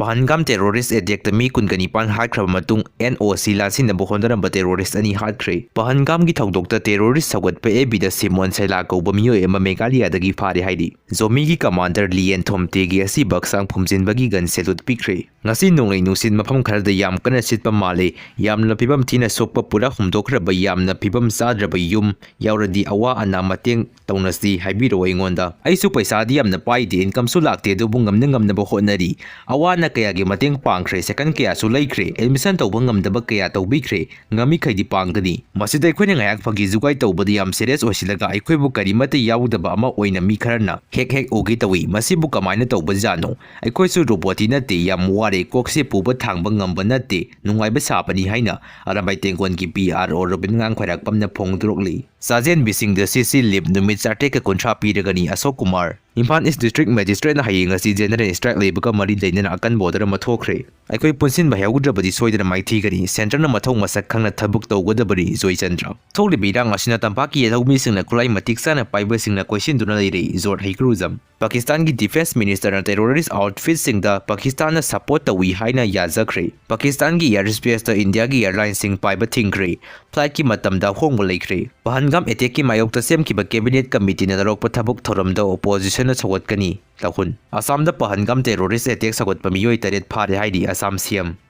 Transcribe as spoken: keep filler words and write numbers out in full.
ꯄꯍꯜꯒꯥꯝ terrorist attackꯇ ꯃꯤ ꯀꯨꯟꯒ ꯅꯤꯄꯥꯟ ꯍꯥꯠꯈ꯭ꯔꯕ ꯃꯇꯨꯡ, NOC ꯂꯥꯟꯁꯤꯟꯅꯕ ꯍꯣꯠꯅꯔꯝꯕ terrorist ꯑꯅꯤ ꯍꯥꯠꯈ꯭ꯔꯦ꯫ ꯄꯍꯜꯒꯥꯝꯒꯤ ꯊꯧꯗꯣꯛꯇ terrorist ꯁꯧꯒꯠꯄ FBꯗ ꯁꯤꯃꯣꯟ ꯁꯩꯂꯥ ꯀꯧꯕ ꯃꯤꯑꯣꯏ ꯑꯃ ꯃꯦꯘꯥꯂꯌꯥꯗꯒꯤ ꯐꯥꯔꯦ ꯍꯥꯏꯔꯤ꯫ ꯖꯣꯃꯤꯒꯤ commander ꯂꯤꯌꯦꯟ ꯊꯣꯝꯇꯦꯒꯤ ꯑꯁꯤꯕ ꯍꯛꯆꯥꯡ ꯐꯨꯝꯖꯤꯟꯕꯒꯤ gun salute ꯄꯤꯈ꯭ꯔꯦ꯫ ꯉꯁꯤ ꯅꯣꯡꯂꯩ ꯅꯨꯡꯁꯤꯠ ꯃꯐꯝ ꯈꯔꯗ ꯌꯥꯝ ꯀꯟꯅ ꯁꯤꯠꯄ ꯃꯥꯜꯂꯦ꯫ ꯌꯥꯝꯅ ꯐꯤꯕꯝ ꯊꯤꯅ ꯁꯣꯛꯄ, ꯄꯨꯔꯥ ꯍꯨꯝꯗꯣꯛꯈ꯭ꯔꯕ, ꯌꯥꯝꯅ ꯐꯤꯕꯝ ꯆꯥꯗ꯭ꯔꯕ ꯌꯨꯝ ꯌꯥꯎꯔꯗꯤ ꯑꯋꯥ ꯑꯅꯥ ꯃꯇꯦꯡ ꯇꯧꯅꯁꯤ ꯍꯥꯏꯕꯤꯔꯛꯑꯣ ꯑꯩꯉꯣꯟꯗ꯫ ꯑꯩꯁꯨ ꯄꯩꯁꯥꯗꯤ ꯌꯥꯝꯅ ꯄꯥꯏꯗꯦ, incomeꯁꯨ ꯂꯥꯛꯇꯦ, ꯑꯗꯨꯕꯨ ꯉꯝꯅ ꯉꯝꯅꯕ ꯍꯣꯠꯅꯔꯤ꯫ ꯑꯋꯥ ꯑꯅꯥ ꯀꯌꯥꯒꯤ ꯃꯇꯦꯡ ꯄꯥꯡꯈ꯭ꯔꯦ, second ꯀꯌꯥꯁꯨ ꯂꯩꯈ꯭ꯔꯦ, admission ꯇꯧꯕ ꯉꯝꯗꯕ ꯀꯌꯥ ꯇꯧꯕꯤꯈ꯭ꯔꯦ, ꯉꯝꯃꯤꯈꯩꯗꯤ ꯄꯥꯡꯒꯅꯤ꯫ ꯃꯁꯤꯗ ꯑꯩꯈꯣꯏꯅ ꯉꯥꯏꯍꯥꯛ ꯐꯥꯒꯤ ꯖꯨꯒꯥꯏ ꯇꯧꯕꯗ ꯌꯥꯝ serious ꯑꯣꯏꯁꯤꯜꯂꯒ ꯑꯩꯈꯣꯏꯕꯨ ꯀꯔꯤꯃꯠꯇ ꯌꯥꯎꯗꯕ ꯑꯃ ꯑꯣꯏꯅ ꯃꯤ ꯈꯔꯅ ꯍꯦꯛ ꯍꯦꯛ ꯎꯒꯦ ꯇꯧꯏ꯫ ꯃꯁꯤꯕꯨ ꯀꯃꯥꯏꯅ ꯇꯧꯕꯖꯥꯠꯅꯣ? ꯑꯩꯈꯣꯏꯁꯨ robottꯤ ꯅꯠꯇꯦ, ꯌꯥꯝ ꯋꯥꯔꯦ, ꯀꯣꯛꯁꯦ ꯄꯨꯕ ꯊꯥꯡꯕ ꯉꯝꯕ ꯅꯠꯇꯦ, ꯅꯨꯡꯉꯥꯏꯕ ꯁꯥꯕꯅꯤ ꯍꯥꯏꯅ ꯑꯔꯥꯝꯕꯥꯏ ꯇꯦꯡꯒꯣꯟꯒꯤ PRO ꯔꯣꯕꯤꯟ ꯉꯥꯡꯈ꯭ꯋꯥꯏꯔꯥꯛꯄꯝꯅ ꯐꯣꯡꯗꯣꯔꯛꯂꯤ꯫ ꯆꯥꯖꯦꯟꯕꯤꯁꯤꯡꯗ CC leave ꯅꯨꯃꯤꯠ ꯆꯥꯇ꯭ꯔꯦꯠꯀ ꯀꯨꯟꯊ꯭ꯔꯥ ꯄꯤꯔꯒꯅꯤ, ꯑꯁꯣꯛ ꯀꯨꯃꯥꯔ꯫ ꯏꯝꯐꯥꯜ East District Magistrateꯅ ꯍꯌꯦꯡ ꯑꯁꯤ general strike ꯂꯩꯕꯒ ꯃꯔꯤ ꯂꯩꯅꯅ ꯑꯀꯟꯕ order ꯑꯃ ꯊꯣꯛꯈ꯭ꯔꯦ꯫ ꯑꯩꯈꯣꯏ ꯄꯨꯟꯁꯤꯟꯕ ꯌꯥꯎꯗ꯭ꯔꯕꯗꯤ ꯁꯣꯏꯗꯅ ꯃꯥꯏꯊꯤꯒꯅꯤ꯫ Centreꯅ ꯃꯊꯧ ꯃꯁꯛ ꯈꯪꯅ ꯊꯕꯛ ꯇꯧꯒꯗꯕꯅꯤ, ꯖꯣꯏꯆꯟꯗ꯭ꯔ꯫ ꯊꯣꯛꯂꯤꯕ ꯏꯔꯥꯡ ꯑꯁꯤꯅ ꯇꯝꯄꯥꯛꯀꯤ ꯂꯧꯃꯤꯁꯤꯡꯅ ꯈꯨꯠꯂꯥꯏ ꯃꯇꯤꯛ ꯆꯥꯅ ꯄꯥꯏꯕꯁꯤꯡꯅ ꯀꯣꯏꯁꯤꯟꯗꯨꯅ ꯂꯩꯔꯦ, ꯖꯣꯔꯗ ꯍꯩꯀ꯭ꯔꯨꯖꯝ꯫ ꯄꯥꯀꯤꯁꯇꯥꯟꯒꯤ defence ministerꯅ terrorist outfitꯁꯤꯡꯗ ꯄꯥꯀꯤꯁꯇꯥꯟꯅ support ꯇꯧꯏ ꯍꯥꯏꯅ ꯌꯥꯖꯈ꯭ꯔꯦ꯫ ꯄꯥꯀꯤꯁꯇꯥꯟꯒꯤ airspaceꯇ Indiaꯒꯤ airlineꯁꯤꯡ ꯄꯥꯏꯕ ꯊꯤꯡꯈ꯭ꯔꯦ꯫ Flightꯀꯤ ꯃꯇꯝꯗ ꯑꯍꯣꯡꯕ ꯂꯩꯈ꯭ꯔꯦ꯫ ꯄꯍꯜꯒꯥꯝ attackꯀꯤ ꯃꯥꯌꯣꯛꯇ ꯁꯦꯝꯈꯤꯕ cabinetꯀ meetingꯅ ꯂꯧꯔꯛꯄ ꯊꯕꯛ ꯊꯧꯔꯝꯗ oppositionꯅ ꯁꯧꯒꯠꯀꯅꯤ꯫ ꯂꯧꯍꯨꯟ꯫ ꯑꯁꯥꯝꯗ ꯄꯍꯜꯒꯥꯝ terrorist attack ꯁꯧꯒꯠꯄ ꯃꯤꯑꯣꯏ ꯇꯔꯦꯠ ꯐꯥꯔꯦ ꯍꯥꯏꯔꯤ ꯑꯁꯥꯝ CM꯫